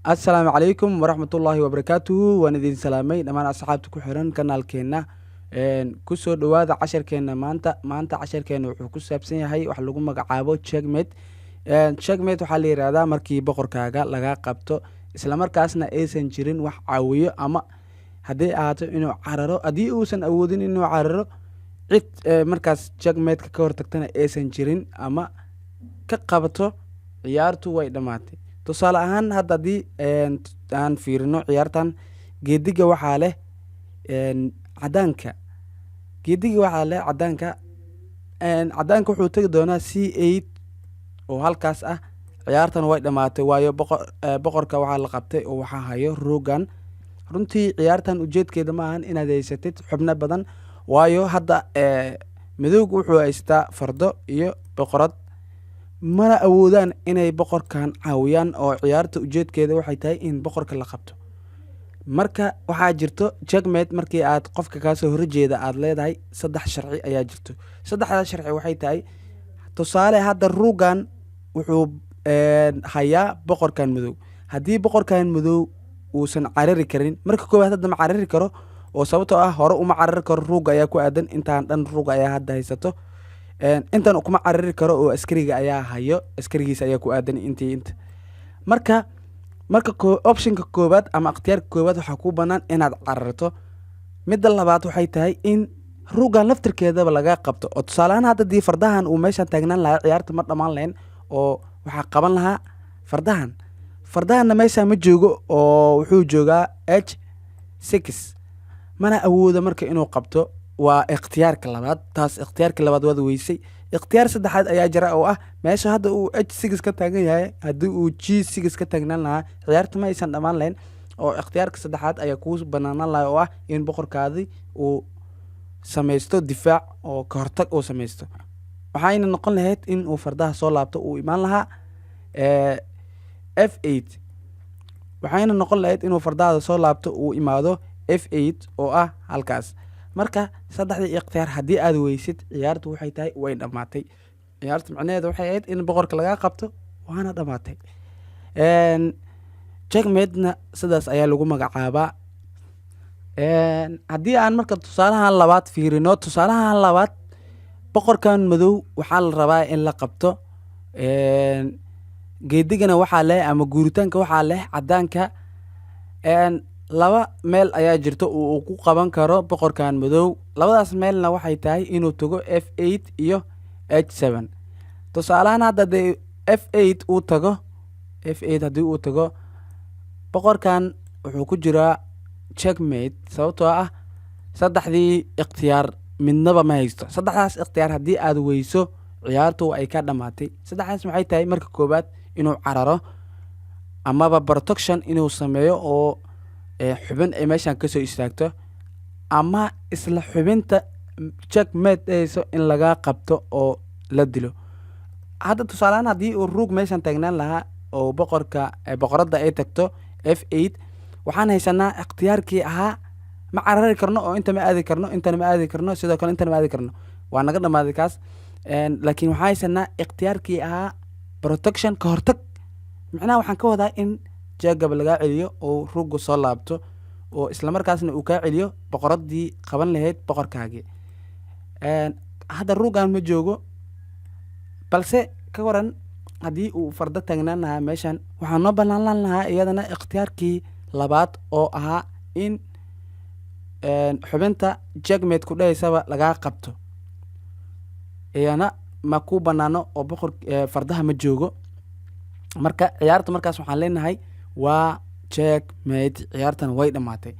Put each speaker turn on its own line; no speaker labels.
Assalaamu calaykum waraxmatullaahi wabarakaatuhu. Waan idin salaamay dhammaan asxaabta ku xiran kanaalkeenna. Kusoo dhowaada casharkeenna maanta. Maanta casharkeenna wuxuu ku saabsan yahay wax lagu magacaabo checkmate. Checkmate waxaa la yihahdaa markii boqorkaaga laga qabto, islamarkaasna aysan jirin wax caawiyo, ama hadday ahaato inuu cararo, haddii uusan awoodin inuu cararo, cid markaas checkmateka ka hortagtana aysan jirin ama ka qabato, ciyaartu way dhammaatay. Tusaale ahaan, hadda haddii aan fiirino ciyaartan, geediga waxaa leh cadaanka. Geediga waxaa leh cadaanka. Cadaanka wuxuu tegi doonaa C8 oo halkaas ah. Ciyaartan way dhammaatay, waayo boqorka waxaa la qabtay oo waxaa hayo roogan. Runtii ciyaartan ujeedkeeda ma ahan inaad haysatid xubno badan, waayo hadda madowga wuxuu haystaa fardo iyo boqorad, mana awoodaan inay boqorkan caawiyaan, oo ciyaarta ujeedkeeda waxay tahay in boqorka la qabto. Marka waxaa jirto checkmate markii aad qofka kaasoo horjeeda aada leedahay, saddex sharci ayaa jirto. Saddexdaas sharci waxay tahay, tusaale, hadda ruugan wuxuu hayaa boqorkan madow. Haddii boqorkan madow uusan carari karin, marka koowaad hadda ma carari karo, oo sababtoo ah hore uma carari karo, ruuga ayaa ku aadan. Intaan dhan ruuga ayaa hadda haysato. Intan kuma carari karo oo askariga ayaa hayo, askarigiisa ayaa ku aadan intii inta. Marka optionka koowaad ama ikhtiyaarka koowaad waxaa kuu banaan inaad cararto. Midda labaad waxay tahay in ruugan laftirkeedaba laga qabto, oo tusaaleahaan hadda dii fardahan uu meeshan taagnaan lahaa, ciyaarta ma dhammaan lahayn, oo waxaa qaban lahaa fardahan. Fardahanna meeshan ma joogo, oo wuxuu joogaa H6, mana awoodo marka inuu qabto. Waa ikhtiyaarka labaad. Taas ikhtiyaarka labaad waad weysay. Ikhtiyaar saddexaad ayaa jira, oo ah meesha hadda uu H6 ka taagan yahay, haddii uu G6 ka taagnaan lahaa, ciyaarta ma aysan dhammaan lahayn, oo ikhtiyaarka saddexaad ayaa kuu banaanaan lahaa, oo ah in boqorkaadi uu samaysto difaac oo ka hortag uu samaysto. Waxayna noqon lahayd in uu fardaha soo laabto, uu imaan lahaa F8. Waxayna noqon lahayd inuu fardahada soo laabto, uu imaado F8 oo ah halkaas. Marka saddexdii ikhtiyaar haddii aad weysid, ciyaartu waxay tahay way dhammaatay. Ciyaarta macnaheeda waxay ahayd in boqorka lagaa qabto, waana dhammaatay. Checkmatena sidaas ayaa lagu magacaabaa. Haddii aan marka tusaalahan labaad fiirino, tusaalahan labaad boqorkan madow waxaa la rabaa in la qabto. Geedigana waxaa leh ama guuritaanka waxaa leh cadaanka. Laba meel ayaa jirto uu ku qaban karo boqorkan madow. Labadaas meelna waxay tahay inuu tago F8 iyo H7. Tusaalahaan hadda dee F8 uu tago, F8 haddii uu tago, boqorkan wuxuu ku jiraa checkmate, sababtoo ah saddexdii ikhtiyaar midnaba ma haysto. Saddexdaas ikhtiyaar haddii aad weyso, ciyaartu ay ka dhammaatay. Saddexdaas maxay tahay? Marka koowaad inuu cararo amaba protection inuu sameeyo, oo xubin ay meeshan kasoo istaagto, ama isla xubinta checkmate dhehayso in laga qabto oo la dilo. Hadda tusaalehaan haddii uu ruug meeshan taagnaan lahaa oo boqorka boqoradda ay tagto F8, waxaan haysanaa ikhtiyaarkii ahaa ma carari karno, oo inta ma aadi karno, intana ma aadi karno, sidoo kale intana ma aadi karno, waa naga dhamaaday kaas. Laakiin waxaan haysanaa ikhtiyaarkii ahaa protection, ka hortag. Macnaha waxaan ka wadaa in jeegaba lagaa celiyo oo ruugga soo laabto, oo islamarkaasna uu kaa celiyo boqoraddii qaban lahayd boqorkaagii. Hadda ruuggan ma joogo, balse ka waran haddii uu fardo taagnaan lahaa meeshan? Waxaa noo banaanlaan lahaa iyadana ikhtiyaarkii labaad, oo ahaa in xubinta checkmate ku dhahaysaba lagaa qabto. Iyana ma ku banaano, oo boqor fardaha ma joogo. Marka ciyaarta markaas waxaan leenahay waa checkmate, ciyaartan way dhammaatay.